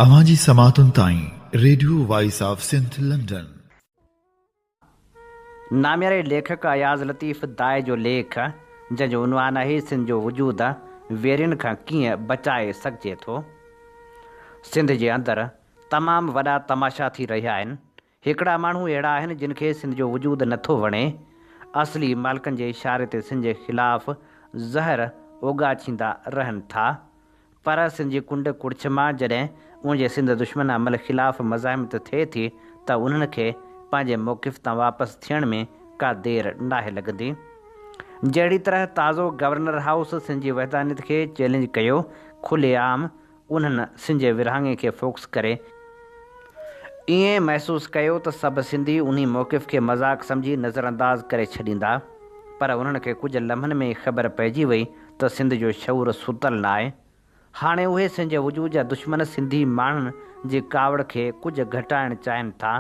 اوهان جي سماعتن تائين radio voice of Sindh London. نامياري ليکڪ اياز لطيف دائي جو ليک، جنهن جو عنوان آهي سنڌ جو وجود ويرين کان ڪيئن بچائي سگهجي ٿو؟ سنڌ جي اندر تمام وڏا تماشا ٿي رهيا آهن. هڪڙا ماڻهو اهڙا آهن جن کي سنڌ جو وجود نٿو وڻي. اصلي مالڪن جي اشاري تي سنڌ جي خلاف زهر اوڳاڇيندا رهن ٿا. پر سنڌ جي ڪنڊ ڪڙڇ مان جڏهن ان جي سنڌ دشمن عمل خلاف مزاحمت ٿئي ٿي ته انهن کي پنهنجي موقف تان واپس ٿيڻ ۾ ڪا دير ناهي لڳندي. جهڙي طرح تازو گورنر هائوس سنڌ جي وحدانيت کي چئلينج ڪيو، کلي عام انهن سنڌ جي ورهاڱي کي فوڪس ڪري، ائين محسوس ڪيو ته سڀ سنڌي انهي موقف کي مذاق سمجهي نظرانداز ڪري ڇڏيندا، پر انهن کي ڪجهه لمحن ۾ ئي خبر پئجي وئي ته سنڌ جو شعور ستل ناهي. هاڻي اهي سنڌ جي وجود جا دشمن سنڌي ماڻهن جي ڪاوڙ کي ڪجهه گهٽائڻ چاهين ٿا،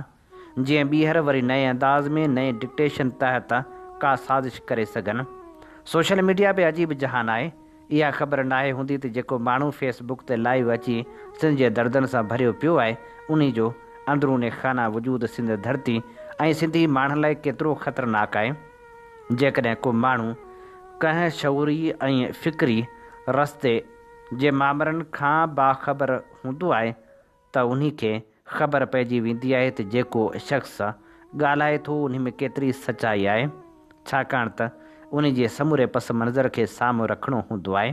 جيئن ٻيهر وري نئين انداز ۾ نئين ڊڪٽيشن تحت ڪا سازش ڪري سگهن. سوشل ميڊيا به عجيب جهان آهي. اها خبر ناهي هوندي ته جيڪو ماڻهو فيس بڪ تي لائيو اچي سنڌ جي دردن سان ڀريو پيو آهي انهي جو اندروني خانه وجود سنڌ ڌرتي ۽ سنڌي ماڻهن لاء ڪيترو خطرناڪ آهي. جيڪڏهن ڪو ماڻهو ڪنهن شعوري ۽ فڪري رستي جي مامرن کان باخبر هوندو آهي ته انهي کي خبر پئجي ويندي آهي ته جيڪو شخص ڳالهائي ٿو انهي ۾ ڪيتري سچائي آهي، ڇاڪاڻ ته انهي جي سموري پس منظر کي سامهون رکڻو هوندو آهي.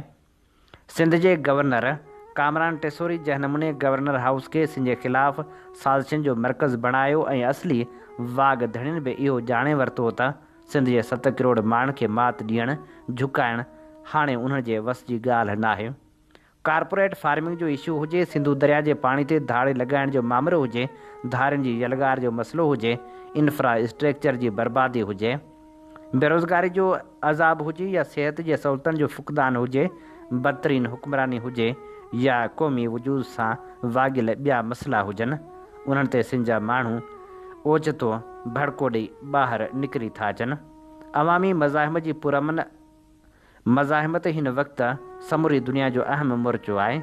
سنڌ جي گورنر ڪامران ٽيسوري جنهن نموني گورنر هائوس کي سنڌ جي خلاف سازشن جو مرڪز بڻايو ۽ اصلي واڳ ڌڻين به اهو ڄاڻي ورتو ته سنڌ جي ست ڪروڙ ماڻهن کي مات ڏيڻ، جهڪائڻ هاڻي انهن جي وس جي ڳالهه ناهي. ڪارپوريٽ فارمنگ جو اشو هجي، سنڌو درياء جي پاڻي تي ڌاڙي لڳائڻ جو مامرو هجي، ڌارين جي يلغار جو مسئلو هجي، انفرا اسٽريڪچر جي بربادي هجي، بيروزگاري جو عذاب هجي يا صحت جي سهولتن جو فقدان هجي، بدترين حڪمراني هجي يا قومي وجود سان واڳيل ٻيا مسئلا هجن، انهن تي سنڌ جا ماڻهو اوچتو ڀڙڪو ڏئي ٻاهر نڪري ٿا اچن. عوامي مزاحمت جي پرامن مزاحمت هن وقت سموري دنيا جو اهم مورچو آهي.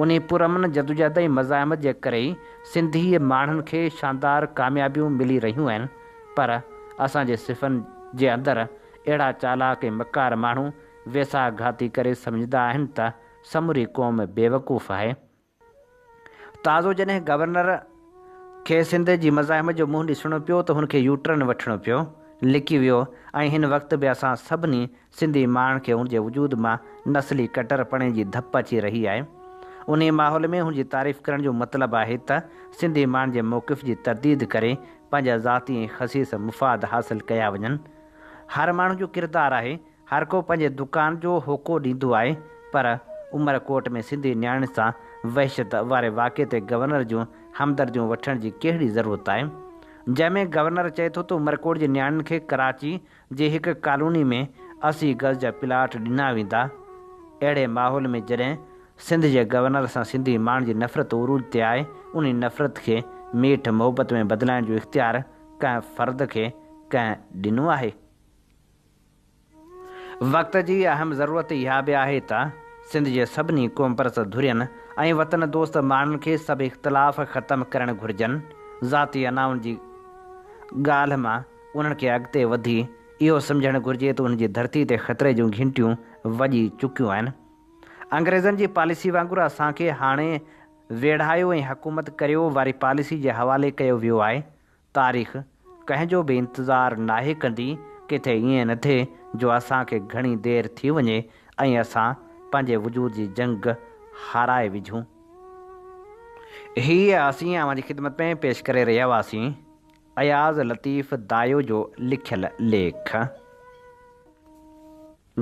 انهي پرامن جدوجهد ۽ مزاحمت جي ڪري ئي سنڌي ماڻهن کي شاندار ڪاميابيون ملي رهيون آهن پر اسان جي صفن جي اندر اهڙا چالاڪ ۽ مڪار ماڻهو ويساهه گهاتي ڪري سمجهندا آهن ته سموري قوم بيوقوف آهي. تازو جڏهن گورنر کي سنڌ جي مزاحمت جو منهن ڏسڻو پيو ته هن کي يوٽرن وٺڻو پيو، لڪي ويو ۽ هن وقت به اسان سڀني سنڌي ماڻهن کي هن جي وجود مان نسلي ڪٽرپڻي جي ڌپ اچي رهي آهي. انهي ماحول ۾ هن جي تعريف ڪرڻ جو مطلب آهي ته سنڌي ماڻهن جي موقف جي ترديد ڪري پنهنجا ذاتي ۽ خسيس مفاد حاصل ڪيا وڃن. هر ماڻهو جو ڪردار آهي هر ڪو پنهنجي دڪان جو هوڪو ڏيندو آهي پر عمر ڪوٽ ۾ سنڌي نياڻين سان وحشت واري واقعي تي گورنر جون همدرديون وٺڻ جي ڪهڙي ضرورت آهي جنهن ۾ گورنر چئي ٿو ته عمرڪوٽ جي نياڻين کي ڪراچي جي هڪ ڪالوني ۾ 80 گز جا پلاٽ ڏنا ويندا اهڙي ماحول ۾ جڏهن سنڌ جي گورنر سان سنڌي ماڻهن جي نفرت عروج تي آهي انهي نفرت کي ميٺ محبت ۾ بدلائڻ جو اختيار ڪنهن فرد کي ڪنهن ڏنو آهي؟ وقت جي اهم ضرورت اها به آهي ته سنڌ جي سڀني قومپرست ڌرين ۽ وطن دوست ماڻهن کي سڀ اختلاف ختم ڪرڻ گهرجن، ذاتي انائن جي ڳالهه مان انهن کي اڳتي وڌي اهو سمجهڻ گهرجي ته انهن جي ڌرتي تي خطري جون گهنٽيون وڄي چڪيون آهن. انگريزن جي پاليسي وانگر اسان کي هاڻي ويڙهايو ۽ حڪومت ڪريو واري پاليسي جي حوالي ڪيو ويو آهي. تاريخ ڪنهن جو به انتظار ناهي ڪندي، ڪٿي ائين نه ٿئي جو اسان کي گهڻي دير ٿي وڃي ۽ اسان پنهنجي وجود جي جنگ هارائي وجهون. هيء اسين اوهان جي خدمت ۾ پيش ڪري رهيا هئاسين اياز لطيف دايو جو لکيل ليک.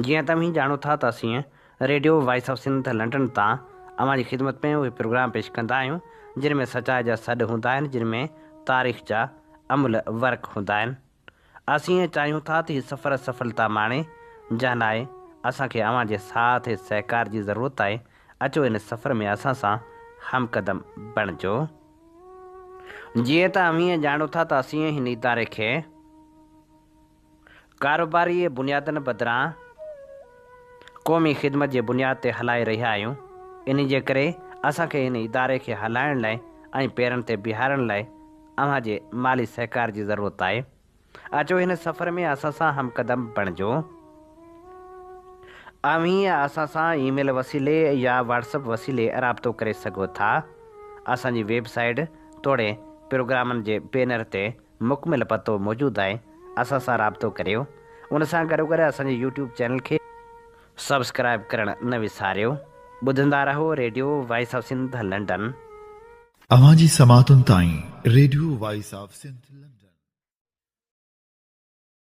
جيئن ته اوهين ڄاڻو ٿا ته اسين radio voice of Sindh London تان اوهان جي خدمت ۾ اهي پروگرام پيش ڪندا آهيون جن ۾ سچائي جا سڏ هوندا آهن جن ۾ تاريخ جا املهه ورق هوندا آهن. اسين چاهيون ٿا ته هي سفر سڦلتا ماڻي جنهن لاء اسان کي اوهان جي ساٿ ۽ سهڪار جي ضرورت آهي اچو ان سفر ۾ اسان سان هم قدم بڻجو. جيئن ته اوهين ڄاڻو ٿا ته اسين هن اداري کي. ڪاروباري بنيادن بدران قومي خدمت جي بنياد تي هلائي رهيا آهيون، انهي جي ڪري اسان کي هن اداري کي هلائڻ لاء ۽ پيرن تي بيهارڻ لاء اوهان جي مالي سهڪار جي ضرورت آهي. اچو هن سفر ۾ اسان سان هم قدم بڻجو. اوهين اسان سان اي ميل وسيلي يا واٽس اپ وسيلي رابطو ڪري سگهو ٿا. اسان جي ويب سائيٽ توڙي پروگرامن جي بينر تي مڪمل پتو موجود آهي. اسان سان رابطو ڪريو. ان سان گڏوگڏ اسان جي يوٽيوب چينل کي سبسڪرائيب ڪرڻ نه وساريو. ٻڌندا رهو radio voice of Sindh London. اوهان جي سماعتن تائين radio voice of Sindh London.